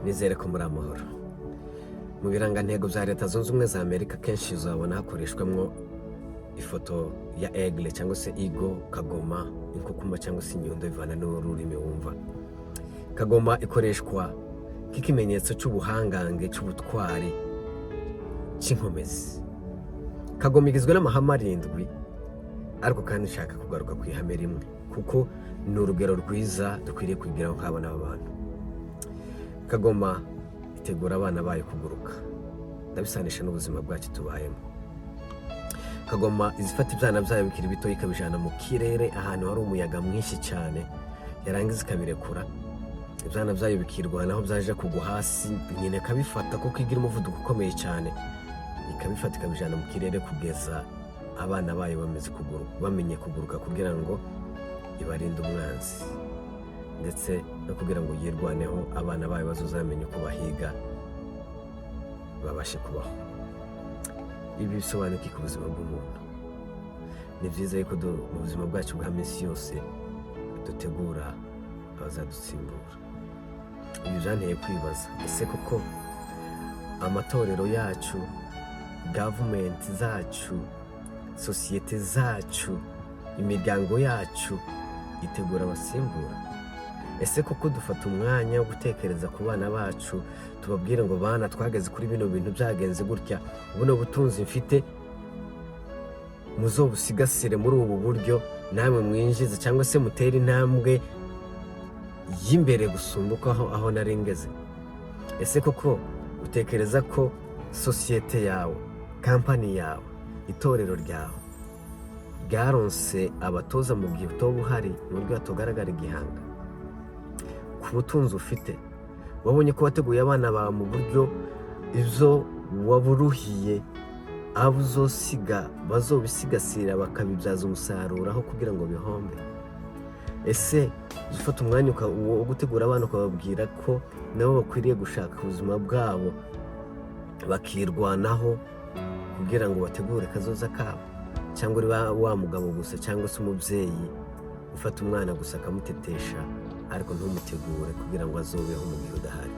Nizere ko muri amahoro. Mu birangantego bya Leta Zunze Ubumwe za Amerika, kenshi uzabona hakoreshwamo ifoto ya aigle cyangwa se eagle, kagoma, inkukuma cyangwa se inyundo, bivana n'ururimi wumva. Kagoma ikoreshwa nk'ikimenyetso cy'ubuhangange, cy'ubutwari, cy'inkomezi. Kagoma igizwe n'amahame arindwi, ariko kandi nshaka kugaruka ku ihame rimwe kuko ni urugero rwiza dukwiriye kwigiraho nk'abana b'abantu. Kagoma itegura abana bayo kuguruka. Ndabisanisha n'ubuzima bwacu tubayemo. Kagoma izifata ibyana byayo bikiri bito, ikabijyana mu kirere ahantu hari umuyaga mwinshi cyane, yarangiza ikabirekura, ibyana byayo bikirwanaho, byaje kugwa hasi nyina ikabifata kuko igira umuvuduko ukomeye cyane, ikabifata ikabijyana mu kirere kugeza abana bayo bameze kuguruka, bamenye kuguruka, kugira ngo ibarinde umwanzi ndetse no kugira ngo yirwaneho, abana bayo bazazamenye uko bahiga babashe kubaho. Ibi bisobanuye iki ku buzima bw'umuntu? Ni byiza yuko mu buzima bwacu bwa minsi yose dutegura abazadusimbura. Ibi byanteye kwibaza: ese koko amatorero yacu, government zacu, sosiyete zacu, imiryango yacu itegura abasimbura? Ese koko dufata umwanya wo gutekereza ku bana bacu, tubabwire ngo: "Bana, twageze kuri bino bintu byagenze gutya, buno butunzi mfite muzobusigasire muri ubu buryo, namwe mwinjize cyangwa se mutere intambwe y'imbere gusumba uko aho nari ngeze"? Ese koko utekereza ko sosiyete yawe, company yawe, itorero ryawe ryaronse abatoza mu gihe utoba uhari, mu buryo hatogaragara igihanga? Ku butunzi ufite, wabonye ko wateguye abana bawe mu buryo ibyo waburuhiye abo uzosiga bazobisigasira, bakabibyaza umusaruro aho kugira ngo bihombe? Ese jya ufata umwanya wo gutegura abana, ukababwira ko nabo bakwiriye gushaka ubuzima bwabo, bakirwanaho kugira ngo bategure kazoza kabo? Cyangwa uri wa mugabo gusa cyangwa se umubyeyi ufata umwana gusa akamutetesha, ariko ntumutegure kugira ngo azobeho mu gihe udahari?